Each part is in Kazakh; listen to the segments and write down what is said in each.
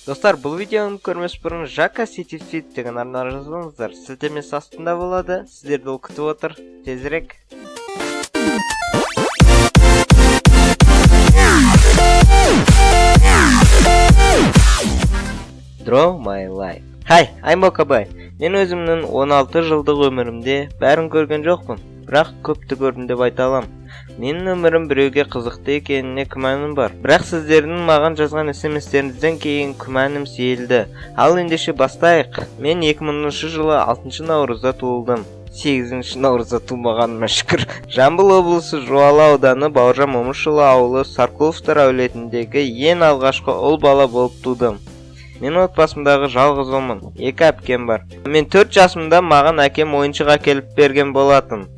Достар, бұл видеоны көрмес бұрын Жака Сити Фит деген арнаға жазылыңыздар. Сілтемесі астында болады. Сіздерді ол күтіп отыр. Тезірек. Draw my life. Hi, I'm Бокабай. Мен өзімнің 16 жылдық өмірімде бәрін көрген жоқпын, бірақ көпті көрдім деп айта аламын. Менің өмірім біреуге қызықты екеніне күмәнім бар. Бірақ сіздердің маған жазған смстеріңізден кейін күмәнім сейілді. Ал ендеше бастайық. Мен 2000 жылы 6 наурызда туылдым. 8 наурызда тумағаныма шүкір. Жамбыл облысы, Жуалы ауданы, Бауыржан Момышұлы ауылы, Сарқұловтар әулетіндегі ең алғашқы ұл бала болып тудым. Мен отбасымдағы жалғыз ұлмын. Екі әпкем бар. Мен 4 жасымда маған әкем ойыншық әкеліп берген болатын.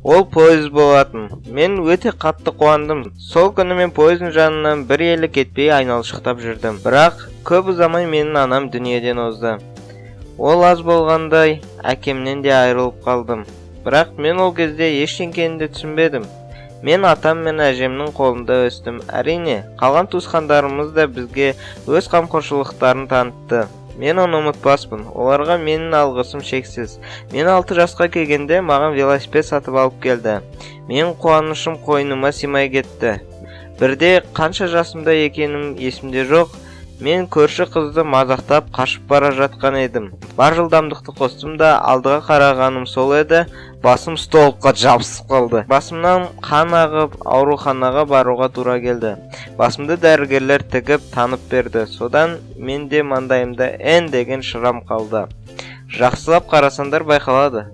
Ол пойыз болатын. Мен өте қатты қуандым. Сол күні мен пойыздың жанынан бір елі кетпей айналшықтап жүрдім. Бірақ көп ұзамай менің анам дүниеден озды. Ол аз болғандай, әкемнен де айырылып қалдым. Бірақ мен ол кезде ештеңкені де түсінбедім. Мен атам мен әжемнің қолында өстім. Әрине, қалған туысқандарымыз да бізге өз қамқоршылықтарын танытты. Мен оны ұмытпаспын. Оларға менің алғысым шексіз. Мен 6 жасқа келгенде маған велосипед сатып алып келді. Менің қуанышым қойныма сыймай кетті. Бірде қанша жасымда екенім есімде жоқ. Мен көрші қызды мазақтап қашып бара жатқан едім. Бар жылдамдықты қостым да, алдыға қарағаным сол еді, басым столбқа жабысып қалды. Басымнан қан ағып, ауруханаға баруға тура келді. Басымды дәрігерлер тігіп, танып берді. Содан менде маңдайымда Н деген шрам қалды. Жақсылап қарасаңдар, байқалады.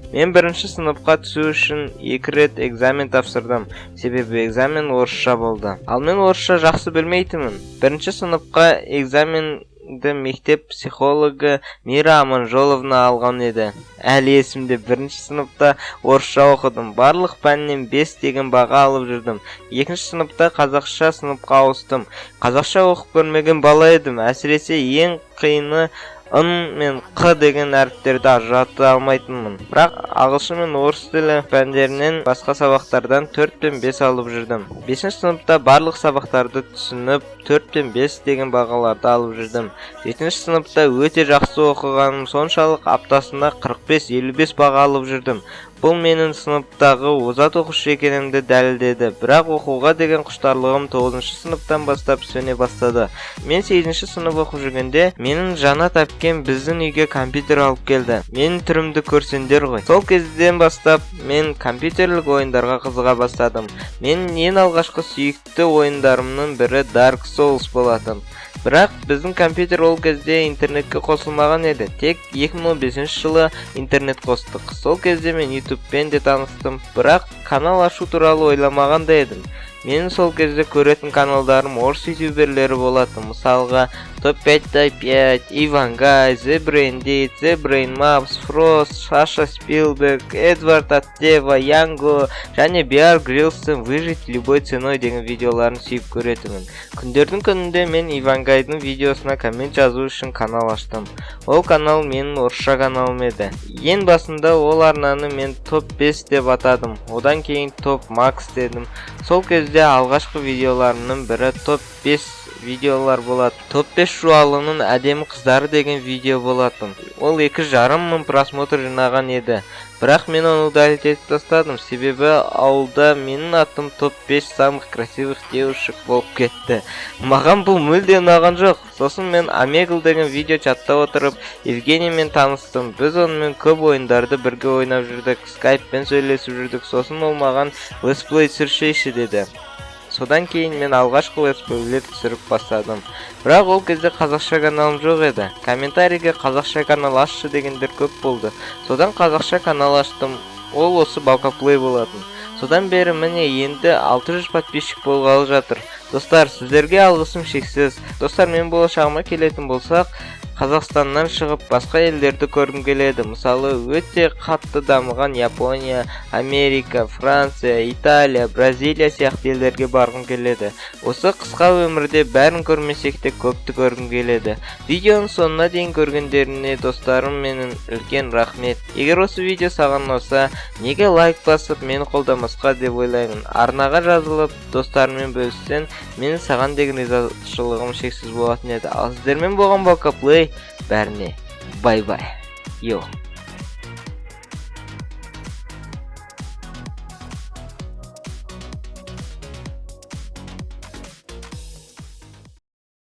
Мен бірінші сыныпқа түсу үшін екі рет экзамен тапсырдым, себебі экзамен орысша болды. Ал мен орысша жақсы білмейтінмін. Бірінші сыныпқа экзаменді мектеп психологы Мира Аманжоловна алған еді. Әлі есімде, бірінші сыныпта орысша оқыдым. Барлық пәннен 5 деген баға алып жүрдім. Екінші сыныпта қазақша сыныпқа ауыстым. Қазақша оқып көрмеген бала едім. Әсіресе ең қиыны ын мен қ деген әріптерді ажырата алмайтынмын. Бірақ ағылшын мен орыс тілі пәндерінен басқа сабақтардан 4 пен 5 алып жүрдім. Бесінші сыныпта барлық сабақтарды түсініп, 4 пен 5 деген бағаларды алып жүрдім. Жетінші сыныпта өте жақсы оқығаным соншалық, аптасына 45-55 баға алып жүрдім. Бұл менің сыныптағы озат оқушы екенімді дәлелдеді. Бірақ оқуға деген құштарлығым 9 сыныптан бастап сөне бастады. Мен 8 сынып оқып жүргенде менің Жанат әпкем біздің үйге компьютер алып келді. Менің түрімді көрсеңдер ғой. Сол кезден бастап мен компьютерлік ойындарға қызыға бастадым. Менің ең алғашқы сүйікті ойындарымның бірі Dark Souls болатын. Бірақ біздің компьютер ол кезде интернетке қосылмаған еді. Тек 2015 жылы интернет қостық. Сол кезде мен ютубпен де таныстым, бірақ канал ашу туралы ойламаған да едім. Менің сол кезде көретін каналдарым орыс ютуберлері болатын. Мысалға, Топ 5 5, Ивангай, The Brain Dead, The Brain Maps, Frost, Саша Спилберг, Эдвард Аттева, Янго және Bear Grylls-тің «Выжить любой ценой» деген видеоларын сүйіп көретінмін. Күндердің күнінде мен Ивангайдың видеосына коммент жазу үшін канал аштым. Ол канал менің орысша каналым еді. Ең басында ол арнаны мен Топ 5 деп атадым. Одан кейін Топ Макс дедім. Сол кезде алғашқы видеоларымның бірі Топ 5 видеолар болатын. Топ 5 Жуалының әдемі қыздары деген видео болатын. Ол 2,5 мың просмотр жинаған еді. Бірақ мен оны удалить етіп тастадым, себебі ауылда менің атым топ 5 самых красивых девушек болып кетті. Маған бұл мүлде ұнаған жоқ. Сосын мен Омегл деген видео чатта отырып Евгениймен таныстым. Біз онымен көп ойындарды бірге ойнап жүрдік, скайппен сөйлесіп жүрдік. Сосын ол маған летсплей түсіршейші деді. Содан кейін мен алғашқы летсплейлер түсіріп бастадым. Бірақ ол кезде қазақша каналым жоқ еді. Комментарийге «Қазақша канал ашшы» дегендер көп болды. Содан қазақша канал аштым. Ол осы Балкаплей болатын. Содан бері, міне, енді 600 подписчик болғалы жатыр. Достар, сіздерге алғысым шексіз. Достар, мен болашағыма келетін болсақ, Қазақстаннан шығып, басқа елдерді көргім келеді. Мысалы, өте қатты дамыған Япония, Америка, Франция, Италия, Бразилия сияқты елдерге барғым келеді. Осы қысқа өмірде бәрін көрмесек те, көпті көргім келеді. Видеоның соңына дейін көргендеріне, достарым, менің үлкен рахмет. Егер осы видео саған ұнаса, неге лайк басып, мені қолдамасқа деп ойлаймын. Арнаға жазылып, достарыңмен бөліссең, менің саған деген ризашылығым шексіз болатын еді. Ал сіздермен болған Бока Плей. Бәріне бай бай, йоу.